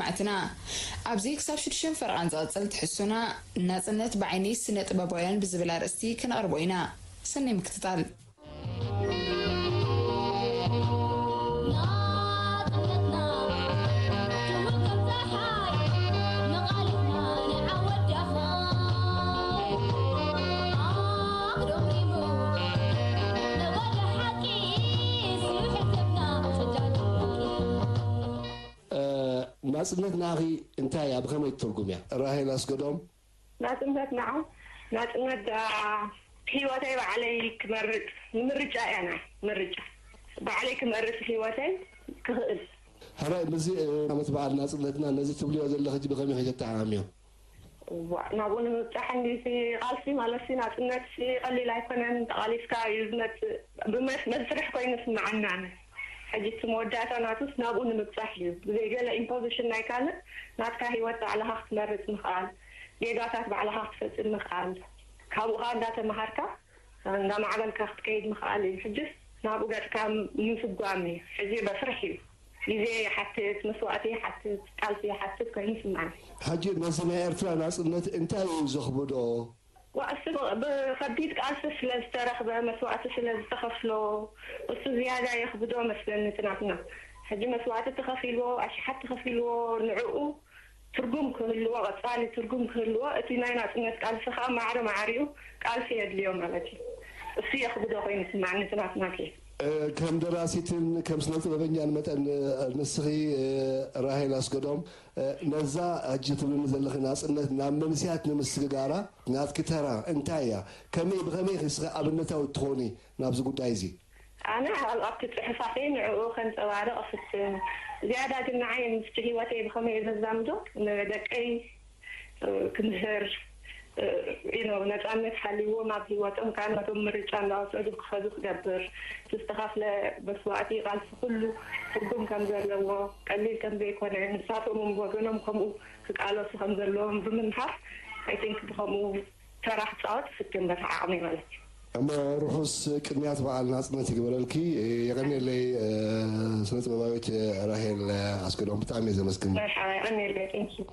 ኣትና ኣብዚ ክሳብ ሽዱሽተ ፈረቓን ዝቐጽል ትሕዝቶና፣ ናጽነት ብዓይኒ ስነ ጥበባውያን ብዝብል ኣርእስቲ ክነቕርቦ ኢና። ሰናይ ምክትታል። ናጽነት ንኣኺ እንታይ እያ? ብኸመይ ትትርጉምያ? ራሄል ኣስገዶም። ናጽነት ንዓ ናጽነት ደኣ ህይወተይ ባዕለይ ክመርጽ ንምርጫ እያ ናይ ምርጫ ባዕለይ ክመርጽ ህይወተይ ክኽእል። ሕራይ ምስዚ ዓመት በዓል ናጽነትና ነዚ ትብልዮ ዘለኺ ሕጂ ብኸመይ ኢኺ ተተሓሓምዮ? ናብኡ ንምብጻሕ እንግዲህ ቃልሲ ማለት ናጽነት ቀሊል ኣይኮነን። ተቓሊስካ እዩ ዝመጽእ። ብመስርሕ ኮይኑ ስምዓኒ ኣነ። ሕጂ እቲ መወዳእታ ናቱስ ናብኡ ንምብጻሕ እዩ። ብዘይ ገለ ኢምፖዚሽን ናይ ካልእ ናትካ ህይወት ባዕልኻ ክትመርጽ ምኽኣል፣ ጌጋታት ባዕልኻ ክትፈጽም ምኽኣል፣ ካብኡ ከኣ እንዳተመሃርካ እንዳማዕበልካ ክትከይድ ምኽኣል እዩ። ሕጅስ ናብኡ ገጽካ ምስጓም እዩ። ሕጂ በስርሕ እዩ። ግዜ ይሓትት፣ መስዋእቲ ይሓትት፣ ቃልሲ ይሓትት ኮይኑ ይስምዓኒ። ሕጂ ነዚ ናይ ኤርትራ ናጽነት እንታይ እዩ ዘኽብዶ? ዋእ እሱ ብኸቢድ ቃልሲ ስለ ዝተረኽበ መስዋእቲ ስለ ዝተኸፍሎ እሱ ዝያዳ የኽብዶ መስለኒ እቲ ናትና ሕጂ መስዋእቲ ተኸፊልዎ ኣሽሓት ተኸፊልዎ ንዕኡ ትርጉም ክህልዎ ቀጻሊ ትርጉም ክህልዎ እቲ ናይ ናጽነት ቃልሲ ከኣ ማዕረ ማዕሪኡ ቃልሲ የድልዮ ማለት እዩ እሱ የኽብዶ ኮይኑ ይስምዓኒ እቲ ናትና ኬዝ። ከም ደራሲትን ከም ስነ ጥበበኛን መጠን ንስኺ ራሄል ኣስገዶም ነዛ ሕጂ ትብልኒ ዘለኺ ናጽነት ናብ መንስያት ንምስግጋራ ናትኪ ተራ እንታይ እያ? ከመይ ብኸመይ ኢኺ ንስኺ ኣብነታዊት ትኾኒ ናብዚ ጉዳይ እዚ? ኣነ ኣብቲ ጽሑፋተይ ንዕኡ ከንጸባርቕ እፍትን። ዝያዳ ግን ንዓይ ምስቲ ህይወተይ ብኸመይ እየ ዘዛምዶ ንደቀይ ክምህር you know ነጻነት ሃልይዎም ኣብ ህይወቶም ከኣ ናቶም ምርጫ እንዳወሰዱ ክኸዱ ክገብር እቲ ዝተኸፍለ መስዋእቲ ቃልሲ ኩሉ ትርጉም ከም ዘለዎ ቀሊል ከም ዘይኮነ ንሳቶም እውን ብወገኖም ከምኡ ክቃለሱ ከም ዘለዎም ብምምሃር I think ብኸምኡ ተራ ክጻወት ይፍትን በታ ዓቕመይ ማለት እዩ። እሞ ርሑስ ቅንያት በዓል ናጽነት ይግበረልኪ። የቐንየለይ ስነ ጥበባዊት ራሄል ኣስገዶም ብጣዕሚ እየ ዘመስግን። መርሓባ የቐንየለይ። Thank you።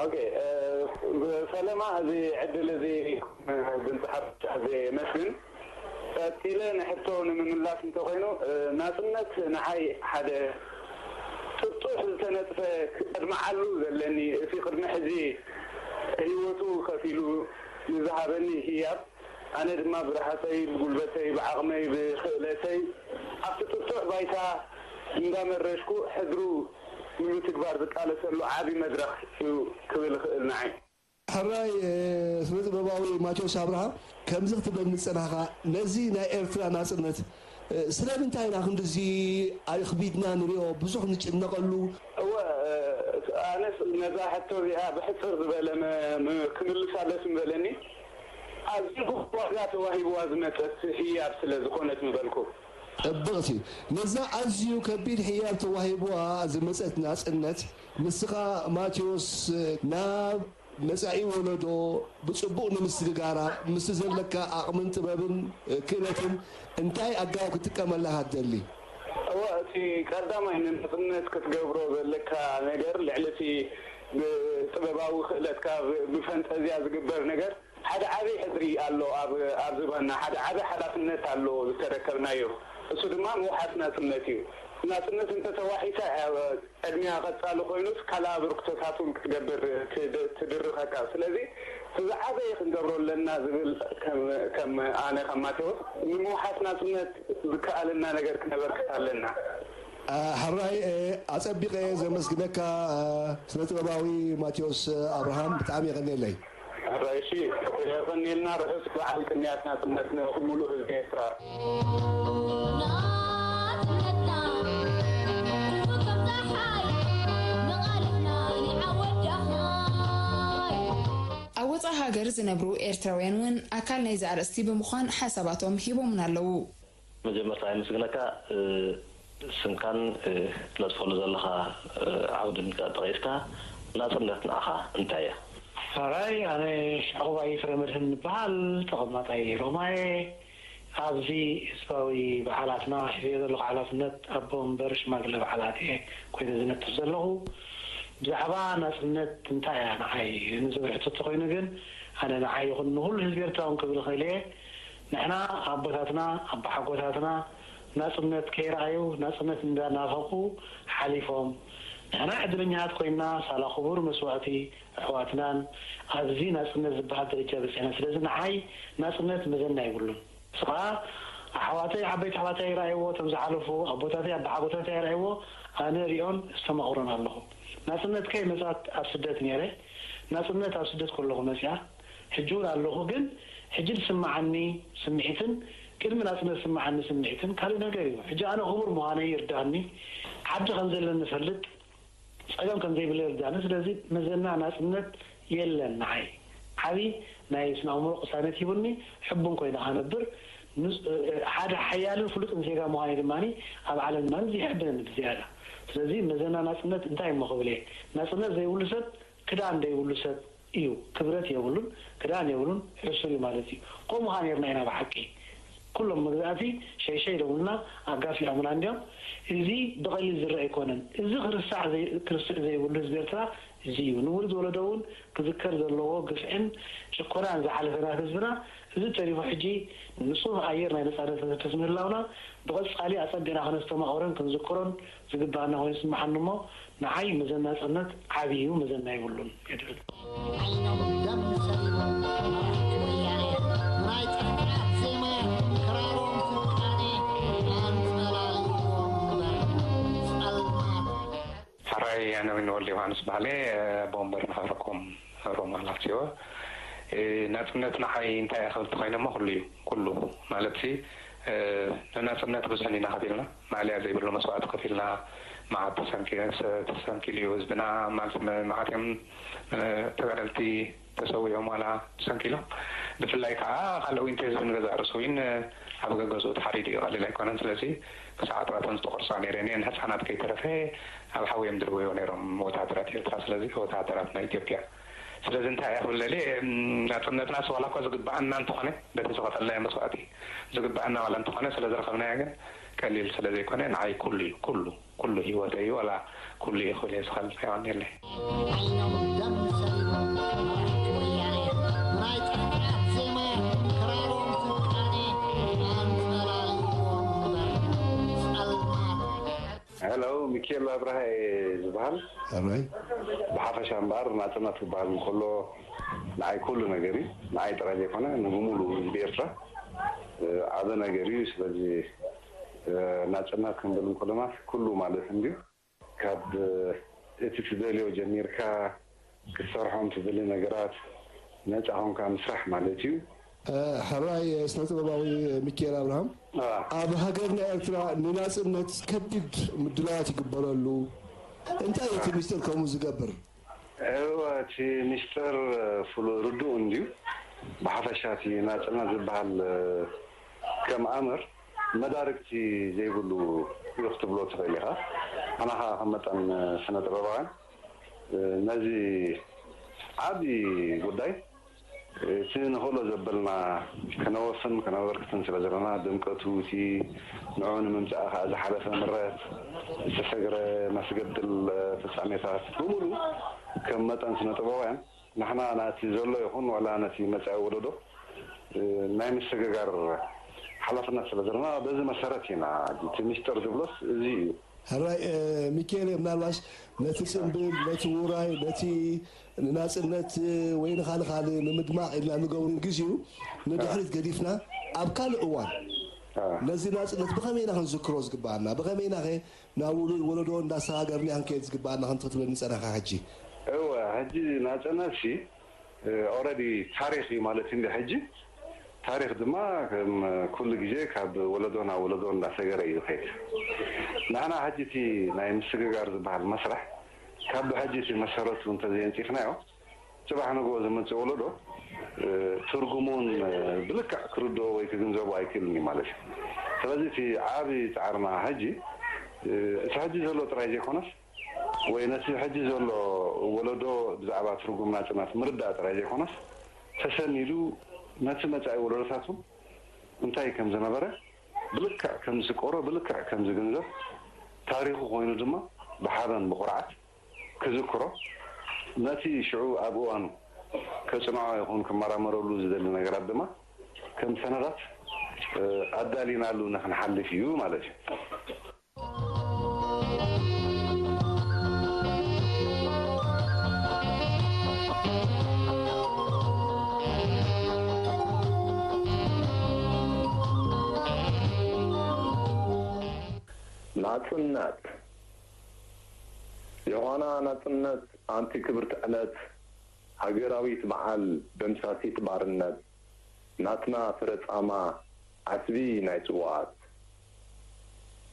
ኦኬ ብፈለማ እዚ ዕድል እዚ ድምፂ ሓበሻ ኣዝየ የመስግን። ቀፂለ ንሕቶ ንምምላስ እንተኾይኑ ናፅነት ንዓይ ሓደ ጥጡሕ ዝተነፅፈ ከድምዓሉ ዘለኒ እቲ ቅድሚ ሕዚ ህይወቱ ከፊሉ ንዝሃበኒ ህያብ ኣነ ድማ ብረሃፀይ፣ ብጉልበተይ፣ ብዓቕመይ፣ ብኽእለተይ ኣብቲ ጥጡሕ ባይታ እንዳመረሽኩ ሕድሩ ንምትግባር ዝቃለሰሉ ዓቢ መድረኽ እዩ ክብል እኽእል ንዓይ። ሕራይ ስነ-ጥበባዊ ማቴዎስ ኣብርሃ ከምዚ ክትብለኒ ዝጸናሕካ ነዚ ናይ ኤርትራ ናጽነት ስለምንታይ ኢና ክንድዚ ኣኽቢድና ንሪኦ ብዙሕ ንጭነቐሉ። እወ ኣነስ ነዛ ሕቶ እዚኣ ብሕጽር ዝበለ ክምልሳ ደስ ምበለኒ። ኣዝዩ ግቡእ ዋጋ ተዋሂብዋ ዝመጸት ህያብ ስለ ዝኾነት ምበልኩ። ጽብቕቲ ነዛ ኣዝዩ ከቢድ ህያብ ተዋሂብዋ ዝመጸት ናጽነት ንስኻ ማቴዎስ ናብ መጻኢ ወለዶ ብጽቡቕ ንምስግጋራ ምስቲ ዘለካ ዓቕምን ጥበብን ክእለትን እንታይ ኣገባብ ክትጥቀመላ ኢኻ ትደሊ? እወ እቲ ቀዳማይ ንናጽነት ክትገብሮ ዘለካ ነገር ልዕሊ እቲ ብጥበባዊ ክእለትካ ብፈንጠዝያ ዝግበር ነገር ሓደ ዓቢ ሕድሪ ኣሎ ኣብ ዝባና ሓደ ዓቢ ሓላፍነት ኣሎ ዝተረከብናዮ እሱ ድማ ምውሓስ ናጽነት እዩ። ናጽነት እንተተዋሒሳ እያ ዕድሚኣ ቀጻሊ ኮይኑስ ካልእ ኣበርክቶታት እውን ክትገብር ትድርኸካ። ስለዚ እቲ ዝዓበየ ክንገብሮ ኣለና ዝብል ከም ኣነ ከም ማቴዎስ ንምውሓስ ናጽነት ዝከኣለና ነገር ክነበርክት ኣለና። ሕራይ ኣጸቢቐ እየ ዘመስግነካ ስነ ጥበባዊ ማቴዎስ ኣብርሃም ብጣዕሚ የቐንየለይ። ሕራይ እሺ የቐንየልና ርሑስ በዓል ቅንያት ናጽነት ንሙሉእ ህዝቢ ኤርትራ። ኣብ ወፃኢ ሃገር ዝነብሩ ኤርትራውያን እውን ኣካል ናይዚ ኣርእስቲ ብምዃን ሓሳባቶም ሂቦምና ኣለዉ። መጀመርታ የመስግነካ ስምካን ትነጥፈሉ ዘለኻ ዓውድን ጠቒስካ ናፅነት ንዓኻ እንታይ እያ? ሕራይ፣ ኣነ ዕቑባይ ፍረመድህን እበሃል፣ ተቐማጣይ ሮማየ። ኣብዚ ህዝባዊ በዓላትና ሒዘዮ ዘለኹ ሓላፍነት ኣቦ መንበር ሽማግለ በዓላት እየ ኮይነ ዝነጥፍ ዘለኹ። ብዛዕባ ናጽነት እንታይ እያ ንዓይ ንዝብል ሕቶ እንተኾይኑ ግን፣ ኣነ ንዓይ ይኹን ንኹሉ ህዝቢ ኤርትራ እውን ክብል እኽእል እየ። ንሕና ኣቦታትና ኣቦሓጎታትና ናጽነት ከይረኣዩ ናጽነት እንዳናፈቑ ሓሊፎም፣ ንሕና ዕድለኛታት ኮይንና ሳላ ክቡር መስዋእቲ ኣሕዋትናን ኣብዚ ናጽነት ዝበሃል ደረጃ በጺሕና። ስለዚ ንዓይ ናጽነት መዘና የብሉን። ንሱ ኸኣ ኣሕዋተይ፣ ዓበይቲ ኣሕዋተይ ይረኣይዎ፣ እቶም ዝሓለፉ ኣቦታተይ ኣቦሓጎታተይ ይረኣይዎ፣ ኣነ ሪኦን እስተማቕሮን ኣለኹ። ናጽነት ከይመጻት ኣብ ስደት ነይረ። ናጽነት ኣብ ስደት ከለኹ መጺኣ። ሕጂ እውን ኣለኹ፣ ግን ሕጂ ዝስምዓኒ ስምዒትን ቅድሚ ናጽነት ዝስምዓኒ ስምዒትን ካልእ ነገር እዩ። ሕጂ ኣነ ክቡር ምዃነይ ይርድኣኒ፣ ዓዲ ከም ዘለኒ እፈልጥ፣ ጸገም ከም ዘይብለይ ይርድኣኒ። ስለዚ መዘና ናጽነት የለን ንዓይ። ዓቢ ናይ ስነ ኣእምሮ ቅሳነት ሂቡኒ፣ ሕቡን ኮይነ ክነብር፣ ንስ-፣ ሓደ ሓያልን ፍሉጥን ዜጋ ምዃነይ ድማ ኣብ ዓለም ድማ እዚ ይሕብነኒ ብዝያዳ። ስለዚ መዘና ናጽነት እንታይ እሞ ክብል እየ? ናጽነት ዘይብሉ ሰብ ክዳን ዘይብሉ ሰብ እዩ። ክብረት የብሉን፣ ክዳን የብሉን፣ ሕሱር እዩ ማለት እዩ። ከምኡ ኸዓ ነርና ኢና ብሓቂ። ኩሎም መግዛእቲ ሸይሸይ ደብሉና ኣጋፊዖምና እንዲዮም። እዚ ብቐሊል ዝረአ ኣይኮነን። እዚ ክርስዕ ዘይ-፣ ክርስዕ ዘይብሉ ህዝቢ ኤርትራ እዚ እዩ። ንውሉድ ወለዶ እውን ክዝከር ዘለዎ ግፍዕን ጭኮናን ዝሓለፈ ናይ ህዝብና፣ እዚ ተሪፉ ሕጂ ንጹህ ኣየር ናይ ነጻነት ነተንፍስ ምህላውና ብቐጻሊ ኣጸቢቕና ከነስተማቕሮን ክንዝክሮን ዝግባኣና ኮይኑ ይስምዓኒ እሞ፣ ንዓይ መዘና ናጽነት ዓቢ እዩ፣ መዘና የብሉን እየ ዝብል። ዓይኖም ደም ሰሊሙ መራሕቲ ወያነ ናይ ጥፍኣት ዜማ ክራሮም ስልጣነ ኣንጸላልዎም እምበር ጸልማት ሕራይ ኣነ እውን ወልደ ዮሃንስ በሃለ፣ ኣቦ ወንበር ማሕበረ ኮም ሮማ ላትዮ። እ፣ ናጽነት ንዓይ እንታይ እያ ክብል ተኾይነ እሞ ኩሉ እዩ። ኩሉ ማለትሲ፣ እ፣ ንናጽነት ብዙሕ ኢና ከፊልና፣ ማእለያ ዘይብሉ መስዋእቲ ከፊልና፣ መዓት ተሰንኪ-፣ ተሰንኪሉ እዩ ህዝብና፣ ማለት መ-፣ መዓት እዮም፣ እ፣ ተጋደልቲ ተሰዊኦም ዋላ ተሰንኪሎም። ብፍላይ ከዓ ካልእ ዊን ተዝብን ገዛእ ርእሱ ዊን ኣብ ገገዝኡ ተሓሪዱ እዩ፣ ቀሊል ኣይኮነን። ስለዚ ክሳዕ ኣጥራተን ዝተቆርጻ ነይረን እየን፣ ህፃናት ከይተረፈ ኣብ ሓዊ እዮም ድርበዮ ነይሮም ወታደራት ኤርትራ፣ ስለዚ ወታደራት ናይ ኢትዮጵያ። ስለዚ እንታይ እያ ክብል ደልየ፣ እም፣ ናጽነትናስ ዋላ እኳ ዝግብኣና እንተኾነ፣ በቲ ዝኸፈልናዮ መስዋእቲ ዝግብኣና ዋላ እንተኾነ፣ ስለ ዝረኸብናዮ ግን ቀሊል ስለ ዘይኮነ፣ ንዓይ ኩሉ እዩ፣ ኩሉ፣ ኩሉ ህይወተይ እዩ፣ ዋላ ኩሉ እዩ ክብል እየ ዝኸል፣ ኣይዋን የለይ። ዓይኖም ደም ሰሊሙ መራሕቲ ወያነ ናይ ጥፍኣት ዜማ ክራሮም ስልጣነ ኣንጸላልዎም እምበር ጸልማት። ሄሎ፣ ሚኪኤል ኣብርሃ እየ ዝበሃል። ኣራይ። ብሓፈሻ እምበኣር ናጽነት ክበሃል እንከሎ ንዓይ ኩሉ ነገር እዩ። ንዓይ ጥራይ ዘይኮነ ንብሙሉ ህዝቢ ኤርትራ፣ እ፣ ዓቢ ነገር እዩ። ስለዚ፣ እ፣ ናጽነት ክንብል እንከሎና ኩሉ ማለት እንድዩ። ካብ እቲ ትደልዮ ጀሚርካ ክትሰርሖም ትደሊ ነገራት ነጻ ኾንካ ምስራሕ ማለት እዩ። እ፣ ሕራይ ስነ ጥበባዊ ሚኪኤል ኣብርሃም፣ አ። ኣብ ሃገርና ኤርትራ ንናጽነት ከቢድ ምድላዋት ይግበረሉ። እንታይ እዩ እቲ ሚስጥር ከምኡ ዝገብር? እወ፣ እቲ ሚስጥር ፍሉ-፣ ርዱእ እንድዩ። ብሓፈሻ እቲ ናጽነት ዝበሃል ከም ኣምር መዳርግቲ ዘይብሉ እዩ ክትብሎ ትኽእል ኢኻ። ኣና ኸኣ ከም መጠን ስነ ጥበባውያን ነዚ ዓቢ ጉዳይ እቲ ንኽእሎ ዘበልና ከነወፍን ከነበርክትን ስለ ዘለና፣ ድምቀቱ እቲ ንዕኡ ንምምጻእ ከኣ ዝሓለፈ ምረት፣ ዝተሰግረ መስገድል ፍጻሜታት ብምሉኡ ከም መጠን ስነ ጥበባውያን ንሕና ነቲ ዘሎ ይኹን ዋላ ነቲ መጻኢ ወለዶ፣ እ፣ ናይ ምስግጋር ሓላፍነት ስለ ዘለና፣ በዚ መሰረት ኢና፣ እቲ ሚስጥር ዝብሎስ እዚ እዩ። ሕራይ፣ እ፣ ሚካኤል፣ ምናልባሽ ነቲ ጽምብል፣ ነቲ ውራይ፣ ነቲ ንናጽነት፣ እ፣ ወይ ንኻልእ ካልእ ንምድማቕ ኢልና ንገብሩ ግዜኡ ንድሕሪት ገዲፍና፣ ኣብ ካልእ እዋን አ። ነዚ ናጽነት ብኸመይ ኢና ክንዝክሮ ዝግብኣና? ብኸመይ ኢና ኸ ናብ ውሉድ ወለዶ እንዳሰጋገርና ክንከይድ ዝግብኣና ከምቲ ክትብለኒ ጸኒሕካ ሕጂ። እወ፣ ሕጂ ናጽነትሲ፣ እ፣ ኦረዲ ታሪኽ እዩ ማለት እንዲ ሕጂ። ታሪኽ ድማ ከም ኩሉ ግዜ ካብ ወለዶ ናብ ወለዶ እንዳሰገረ እዩ ዝኸይድ። ንሕና ሕጂ እቲ ናይ ምስግጋር ዝበሃል መስርሕ ካብ ሕጂ እቲ መሰረቱ እንተዘየንጺፍናዮ፣ ጽባሕ ንግሆ ዝመጽእ ወለዶ፣ እ፣ ትርጉሙን፣ እ፣ ብልክዕ ክርድኦ ወይ ክግንዘቦ ኣይክእልን እዩ ማለት እዩ። ስለዚ እቲ ዓቢ ጻዕርና ሕጂ፣ እ፣ እቲ ሕጂ ዘሎ ጥራይ ዘይኮነስ፣ ወይ ነቲ ሕጂ ዘሎ ወለዶ ብዛዕባ ትርጉም ናጽነት ምርዳእ ጥራይ ዘይኮነስ፣ ተሰኒዱ ነቲ መጻኢ ወለዶታት እውን እንታይ ከም ዝነበረ ብልክዕ ከም ዝስቆሮ፣ ብልክዕ ከም ዝግንዘብ፣ ታሪኹ ኮይኑ ድማ ብሓበን ብኹርዓት ክዝክሮ፣ ነቲ ሽዑ ኣብ እዋኑ ከጽንዖ ይኹን ክመራመረሉ ዝደሊ ነገራት ድማ ከም ሰነዳት፣ እ፣ ኣዳሊናሉ ንኽንሓልፍ እዩ ማለት እዩ። ናጽነት። ዮሃና ናጽነት፣ ኣንቲ ክብርቲ ዕለት፣ ሃገራዊት በዓል ደምሳሲት ባርነት፣ ናትና ፍረ ጻማ ዓስቢ ናይ ስዉኣት።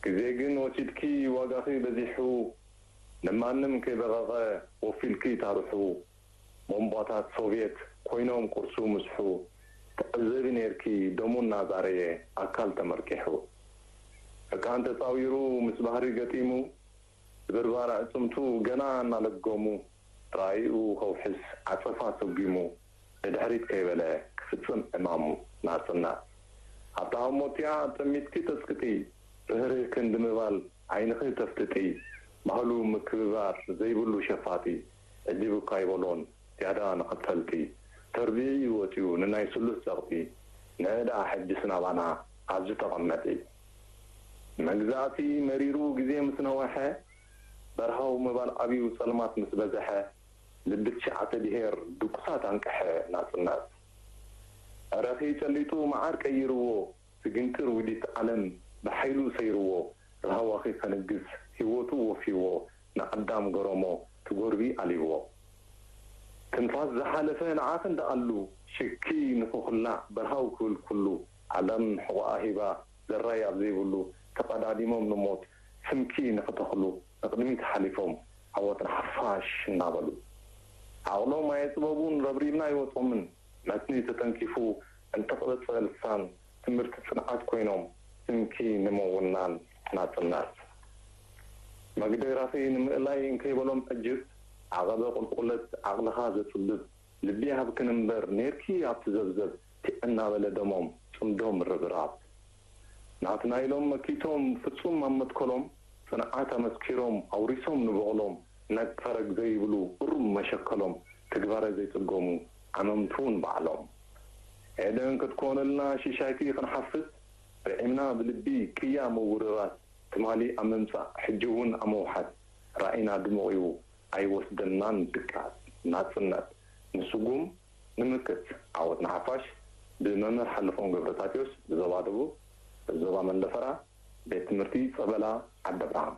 ግዜ ግን ወሲድኪ ዋጋኺ በዚሑ፣ ንማንም ከይበቐቐ ወፊልኪ ታርሑ። ቦምባታት ሶቭየት ኮይኖም ቁርሱ ምስሑ፣ ትዕዘቢ ኔርኪ ደሙ እናዛረየ ኣካል ተመርቂሑ። እርቃን ተጻዊሩ ምስ ባህሪ ገጢሙ፣ ስብርባር ኣዕጽምቱ ገና እናለገሙ፣ ራኢኡ ከውሕስ ዓጸፋ ሰጒሙ፣ ንድሕሪት ከይበለ ክፍጽም ዕማሙ። ናጽነት ኣብታ ህሞት እቲኣ ጠሚትኪ ተጽቅጢ፣ ርህርህ ክንዲ ምባል ዓይንኺ ተፍጥጢ፣ ባህሉ ምክብባር ዘይብሉ ሸፋጢ፣ ዕጅብ እኳ ኣይበሎን ዝያዳ ንኽትፈልጢ፣ ተርቢዑ እዩ ወጺኡ ንናይ ስሉስ ጸቕጢ፣ ንዕ ደኣ ሕጅስ ናባና ኣብዚ ተቐመጢ። መግዛእቲ መሪሩ ግዜ ምስ ነወሐ፣ በርሃው ምባል ኣብዩ ጸልማት ምስ በዝሐ፣ ልቢ ትሽዓተ ብሄር ድቁሳት ኣንቅሐ ናጽነት። ዕረኺ ጨሊጡ መዓር ቀይርዎ፣ ስግንጢር ውዲት ዓለም ብሓይሉ ሰይርዎ፣ ራህዋኺ ከንግስ ህይወቱ ወፍይዎ፣ ንኣዳም ገረሞ ትጎርቢ ኣልይዎ። ትንፋስ ዝሓለፈ ንዓኺ እንደኣሉ፣ ሽኪ ንኽኹላዕ በርሃው ክብል ኩሉ፣ ዓለም ሕቖኣ ሂባ ዘራይ ኣብ ዘይብሉ፣ ተቐዳዲሞም ንሞት ስምኪ ንኽተኽሉ፣ ንቕድሚት ሓሊፎም ዓወት ንሓፋሽ እናበሉ። ዓቕሎም ኣየጽበቡን ረብሪብና ኣይወጾምን፣ መትኒ ተተንኪፉ እንተቕበጸ ልሳን፣ ትምህርቲ ጽንዓት ኮይኖም ስምኪ ንምውናን ናጽነት። መግደራኺ ንምእላይ እንከይበሎም ዕጅብ፣ ዓቐበ ቁልቁለት ዓቕልኻ ዘጽብብ፣ ልቢ ሃብክን እምበር ኔርኪ ኣብቲ ዘብዘብ፣ ቲዕ እናበለ ደሞም ጽምዶም ርብራብ። ናትና ኢሎም መኪቶም ፍጹም ኣብ መትከሎም፣ ጽንዓት ኣመስኪሮም ኣውሪሶም ንበቕሎም፣ ነግ ፈረግ ዘይብሉ እሩም መሸከሎም፣ ትግባረ ዘይጽገሙ ዓመምቲ እውን ባዕሎም። ኤደን ክትኮነልና ሽሻይቲ ክንሓፍስ፣ ርዒምና ብልቢ ቅያ ምውርራት፣ ትማሊ ኣብ ምምጻእ ሕጂ እውን ኣብ ምውሓስ፣ ራኢና ድሙቕ እዩ ኣይወስደናን ድቃስ። ናጽነት ንስጉም ንምክት፣ ዓወት ንሓፋሽ። ብመምህር ሓለፎም ገብረታቴዎስ፣ ብዞባ ደቡብ፣ ዞባ መንደፈራ፣ ቤት ትምህርቲ ጸበላ ዓዲ ኣብርሃም።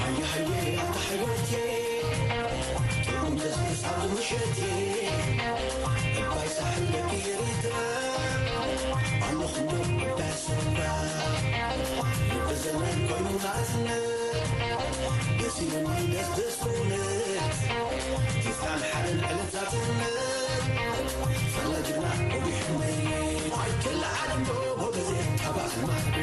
ሃየ ሃየ ኣታ ሓይሎቴ፣ ጥዑም ደስደስ ኣብዚ ምሸቴ፣ እባይ ሳሕል ደቂ ኤሪትራ፣ ኣለኹም ዶ እባይ ኣሰባ፣ ልቢ ዘመን ኮይኑ ናጽነት፣ ደስ ኢሉኒ ደስደስ ክብለት፣ ቴስታን ሓደን ዕለት ዛትነት፣ ፈላጅና ወዲሕኒ፣ ኣይትለዓል እንዶ ጎበዜ፣ ተባዕ ማዕዶ።